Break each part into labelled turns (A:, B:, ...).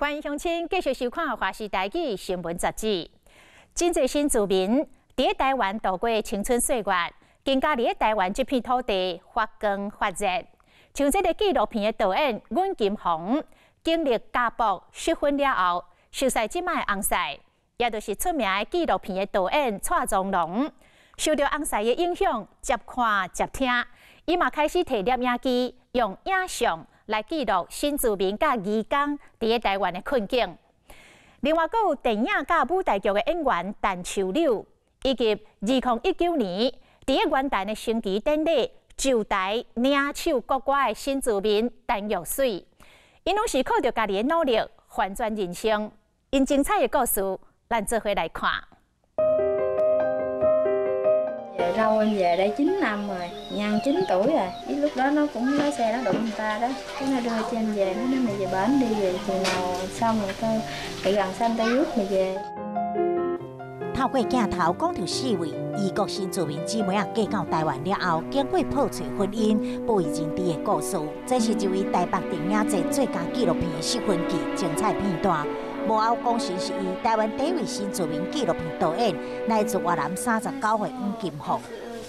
A: 歡迎鄉親繼續收看《華視台語新聞雜誌》。真濟新住民佇台灣度過青春歲月，更加佇台灣這片土地發光發熱。像這个紀錄片的導演阮金鴻，經歷家暴失婚了後，熟似這擺的翁婿，也就是出名的紀錄片的導演蔡宗龍，受著翁婿的影響，接看接聽，伊嘛開始提攝影機，用影像來記錄新住民佮移工佇台灣的困境。另外，閣有電影佮舞台劇的演員陳秋柳，以及2019年佇元旦的升旗典禮就台領唱國歌的新住民陳玉水，𪜶攏是靠著家己的努力翻轉人生。𪜶精彩的故事，咱做伙來看。
B: Về đâu anh về đây 9 năm rồi, Nhân 9 tuổi rồi. Với lúc đó nó cũng lái xe nó đụng người ta đó. Cái nó đưa cho anh về, nó nói mày về bển đi về chừng nào xong rồi tao mày gần xong tao rước mày về.
C: 透過鏡頭講著四位異國新住民姊妹仔嫁到台灣了後，經過破碎婚姻、不為人知的故事。這是一位台北電影節最佳紀錄片的失魂記精彩片段。幕後功臣是伊台灣第一位新住民紀錄片導演，來自越南39歲黃金鳳。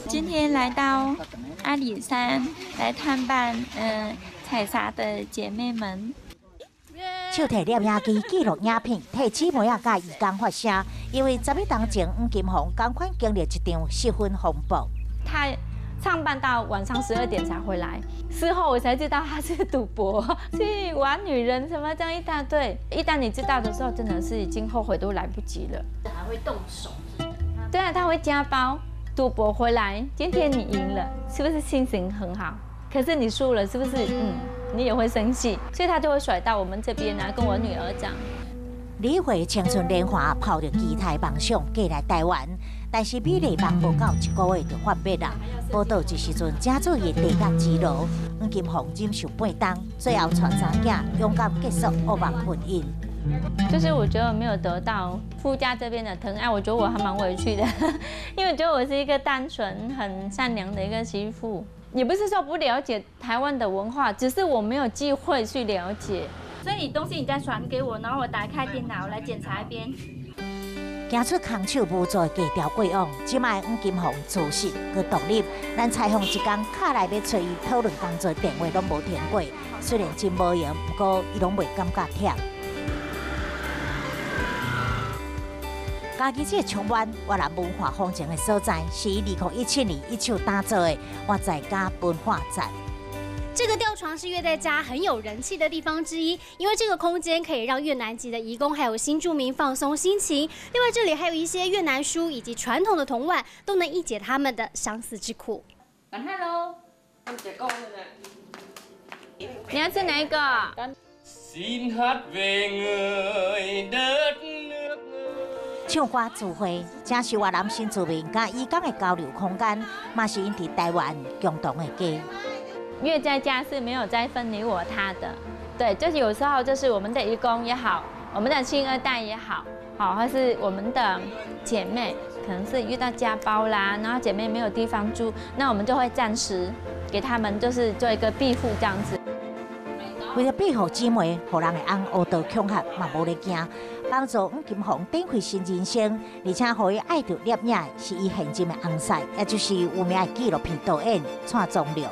D: 今天來到阿里山來探望採茶的姐妹們。
C: 手提攝影機記錄影片，替姊妹仔佮移工發聲。因為10年前，黃金鳳仝款經歷一場失婚風暴。
D: 他上班到晚上12點才回來，事後我才知道他是賭博，去玩女人什麼這樣一大堆。一旦你知道的時候，真的是已經後悔都來不及了。
E: 還會動手？
D: 對啊，他會家暴，賭博回來，今天你贏了，是不是心情很好？可是你輸了，是不是？你也會生氣，所以他就會甩到我們這邊來，跟我女兒講。
C: 李慧青春年華抱著期待夢想過來台灣，但是美麗夢無夠一個月就幻滅啦。報道這時陣正做伊地獄之路，黃金鳳忍受半冬，最後帶查囝勇敢結束惡夢婚姻。
D: 就是我覺得沒有得到夫家這邊的疼愛，我覺得我還蠻委屈的，因為覺得我是一個單純、很善良的一個媳婦。也不是說不了解台灣的文化，只是我沒有機會去了解。所以你東西你再傳給我，然後我打開電腦來檢查一遍。
C: 行出空手無助的低調過往，這擺黃金鳳自信閣獨立。咱採訪一工，敲來欲揣伊討論工作電話攏無停過。雖然真無閒，毋過伊攏袂感覺忝。家己這個充滿越南文化風情的所在，是伊2017年一手打造的活在家文化站。
F: 這個吊床是越在家很有人氣的地方之一，因為這個空間可以讓越南籍的移工還有新住民放鬆心情。另外，這裡還有一些越南書以及傳統的銅碗，都能一解他們的相思之苦。
D: Hello，你要吃哪一個？
G: Xin hát về người đất nước。
C: 唱歌聚會，正是越南新住民佮移工的交流空間，嘛是𪜶佇台灣共同的家。
D: 越在家是沒有再分你我他的，對，就是有時候就是我們的移工也好，我們的新二代也好，好，或是我們的姐妹，可能是遇到家暴啦，然後姐妹沒有地方住，那我們就會暫時給他們就是做一個庇護這樣子。
C: 為著庇護姊妹，予人的翁烏道恐嚇嘛無咧驚，幫助黃金鳳展開新人生，而且予伊愛著攝影的是伊現任的翁婿，也就是有名的紀錄片導演蔡宗良。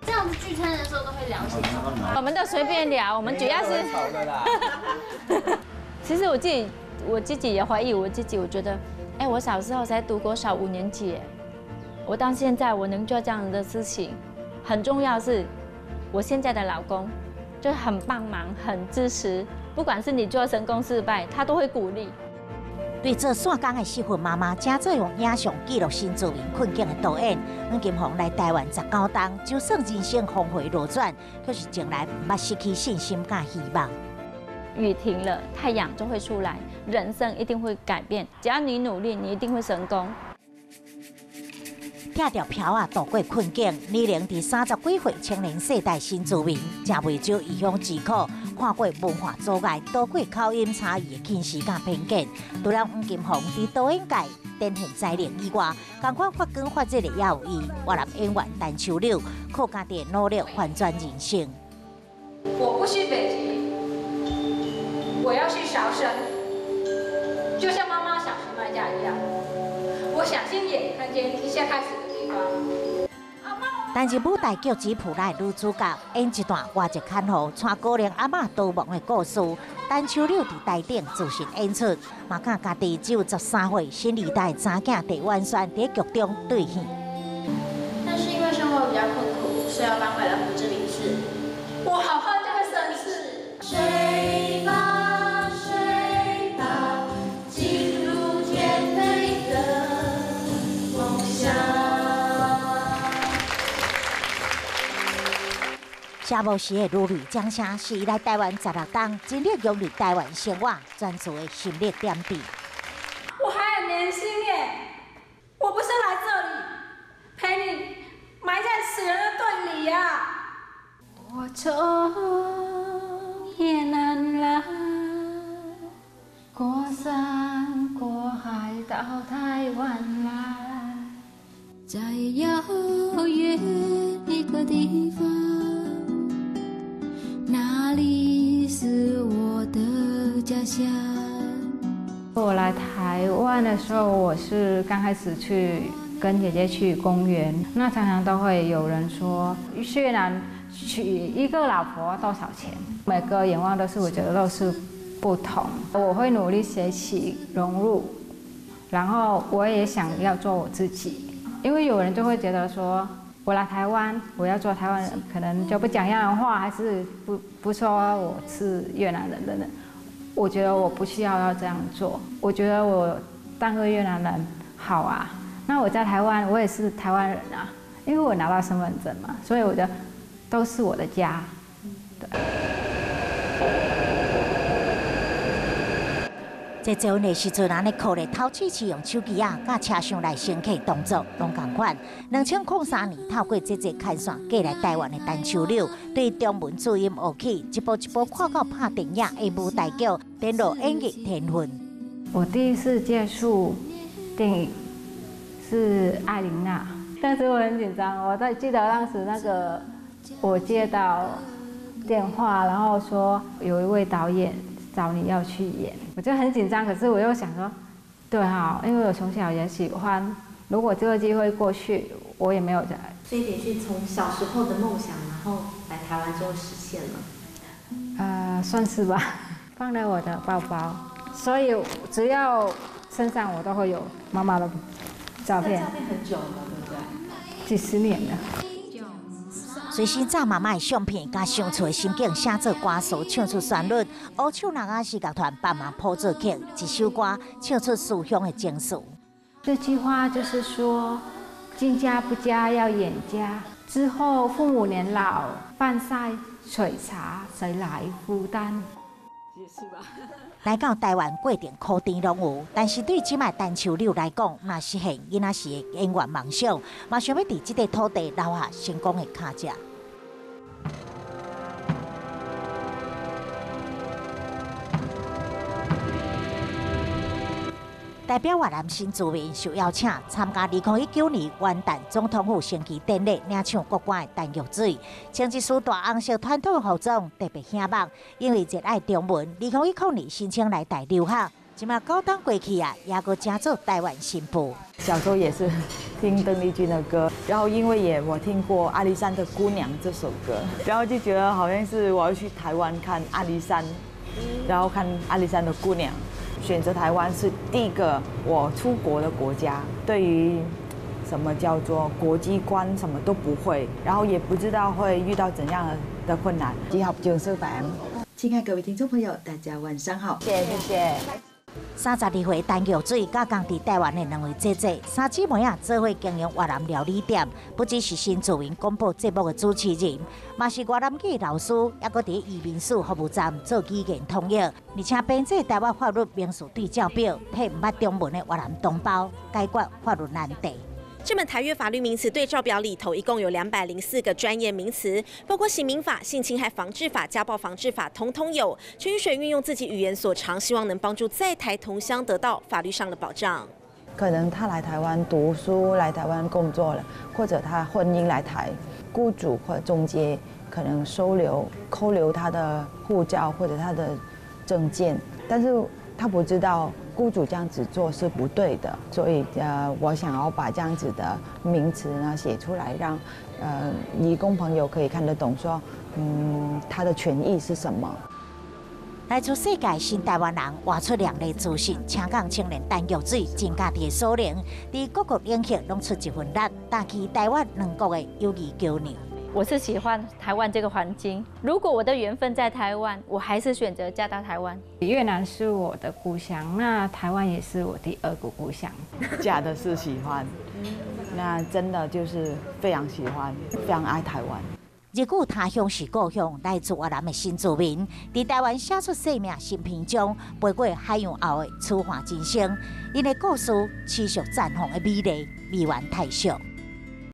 F: 這樣子聚餐的時候都會聊些什麼？
D: 我們都隨便聊，我們主要是。其實我自己也懷疑我自己，我覺得，哎，我小時候才讀國小五年級，我到現在我能做這樣的事情，很重要是，我現在的老公就很幫忙，很支持，不管是你做成功失敗，他都會鼓勵。
C: 對做散工的失婚媽媽，正做用影像記錄新住民困境的導演黃金鳳來台灣19冬，就算人生峰迴路轉，卻是從來毋捌失去信心佮希望。
D: 雨停了，太陽就會出來，人生一定會改變。只要你努力，你一定會成功。
C: 拆掉票仔度過困境，年齡佇30幾歲青年世代新住民，食袂少異鄉之苦，看過文化阻礙，躲過口音差異的歧視佮偏見。除了黃金鳳佇導演界展現才能以外，仝款發光發熱的也有伊。越南演員陳秋柳靠家己的努力翻轉人生。
H: 我不去北極，
E: 我要去朝圣，就像妈妈想去麦加一样，我想亲眼看见一切开始的地方。
C: 但是舞台剧吉普拉的女主角演一段外籍看护带高龄阿嬷逃亡的故事，陈秋柳伫台顶自信演出，嘛佮家己只有13岁新二代查囝郑婉萱伫剧中对戏。
E: 但是因为生活比较困苦，所以要搬回了胡志明市。我好恨这个省市。
H: 睡吧，睡吧，进入甜美的梦乡。
C: 谢无时的如雷掌声，是伊来台湾16冬，尽力融入台湾生活，专注的心力点滴。
E: 我还很年轻耶，我不是来这里陪你埋在死人的堆里呀。
B: 我从越南来，过山过海到台湾来，在遥远一个地方。那里是我的家乡。
I: 我来台湾的时候，我是刚开始去跟姐姐去公园，那常常都会有人说越南娶一个老婆多少钱？每个眼光都是我觉得都是不同。我会努力学习融入，然后我也想要做我自己，因为有人就会觉得说，我来台湾，我要做台湾人，可能就不讲越南话，还是不说我是越南人等等。我觉得我不需要要这样做，我觉得我当个越南人好啊。那我在台湾，我也是台湾人啊，因为我拿到身份证嘛，所以我觉得都是我的家。对。
C: 在结婚的时阵，咱咧靠咧头次次用手机仔佮车厢内乘客动作拢仝款。2003年，透过这个牵线过来台湾的陈秋柳，对中文注音学起，一步一步跨到拍电影的舞台剧，展露演艺天分。
I: 我第一次接触电影是艾琳娜，但是我很紧张。我在记得当时那个我接到电话，然后说有一位导演找你要去演，我就很紧张，可是我又想说，对哈，因为我从小也喜欢，如果这个机会过去，我也没有在。
J: 所以得是从小时候的梦想，然后来台湾之后实现了。
I: 算是吧，放在我的包包，所以只要身上我都会有妈妈的照片。
J: 照片很久了，对不对？
I: 几十年了。
C: 随身炸妈妈的相片，佮相处的心境写作歌词，唱出旋律。乌手人仔是乐团帮忙谱作曲，一首歌唱出思乡的情绪。
I: 这句话就是说，进家不加要远家，之后父母年老，饭菜水茶谁来负担？
C: 来到台湾过程苦甜拢有，但是对这摆陈秋柳来讲，若实现囡仔时的演员梦想，嘛想欲伫这块土地留下成功的脚迹。代表越南新住民受邀请参加2019年元旦总统府升旗典礼领唱国歌的陈玉水，穿一身大红色传统服装，特别显目。因为热爱中文，2010年申请来台留学，这马高中过去啊，也阁成做台湾新妇。
K: 小时候也是听邓丽君的歌，然后因为也我听过《阿里山的姑娘》这首歌，然后就觉得好像是我要去台湾看阿里山，然后看阿里山的姑娘。选择台湾是第一个我出国的国家，对于什么叫做国际观什么都不会，然后也不知道会遇到怎样的困难。
L: 你好，蒋师范，亲爱各位听众朋友，大家晚上好，
K: 谢谢谢谢。
C: 32岁陈玉水佮仝伫台湾的两位姐姐，三姊妹仔做伙经营越南料理店，不只是新住民广播节目的主持人，嘛是越南语老师，犹阁伫移民署服务站做语言通译，而且编制台湾法律名词对照表，替毋捌中文的越南同胞解决法律难题。
M: 这本台越法律名词对照表里头，一共有204个专业名词，包括刑民法、性侵害防治法、家暴防治法，统统有。陈玉水运用自己语言所长，希望能帮助在台同乡得到法律上的保障。
K: 可能他来台湾读书、来台湾工作了，或者他婚姻来台，雇主或中介可能收留、扣留他的护照或者他的
N: 證件，但是他不知道雇主這樣子做是不對的，所以我想要把這樣子的名詞呢寫出來，讓移工朋友可以看得懂，說他的權益是什麼。
C: 來自世界新台灣人活出亮麗資訊，請港青年陳玉水盡家己的所能，佇各國領域攏出一份力，搭起台越兩國的友誼橋梁。
D: 我是喜歡台灣這個環境，如果我的緣分在台灣，我還是選擇嫁到台灣。
I: 越南是我的故鄉，那台灣也是我第二個故鄉。
K: 假的是喜歡，那真的就是非常喜歡，非常愛台灣。
C: 日語他鄉是故鄉，來自越南的新住民，佇台灣寫出生命新篇章，飛過海洋後的舒緩人生，𪜶的故事持續綻放的美麗，美元太少。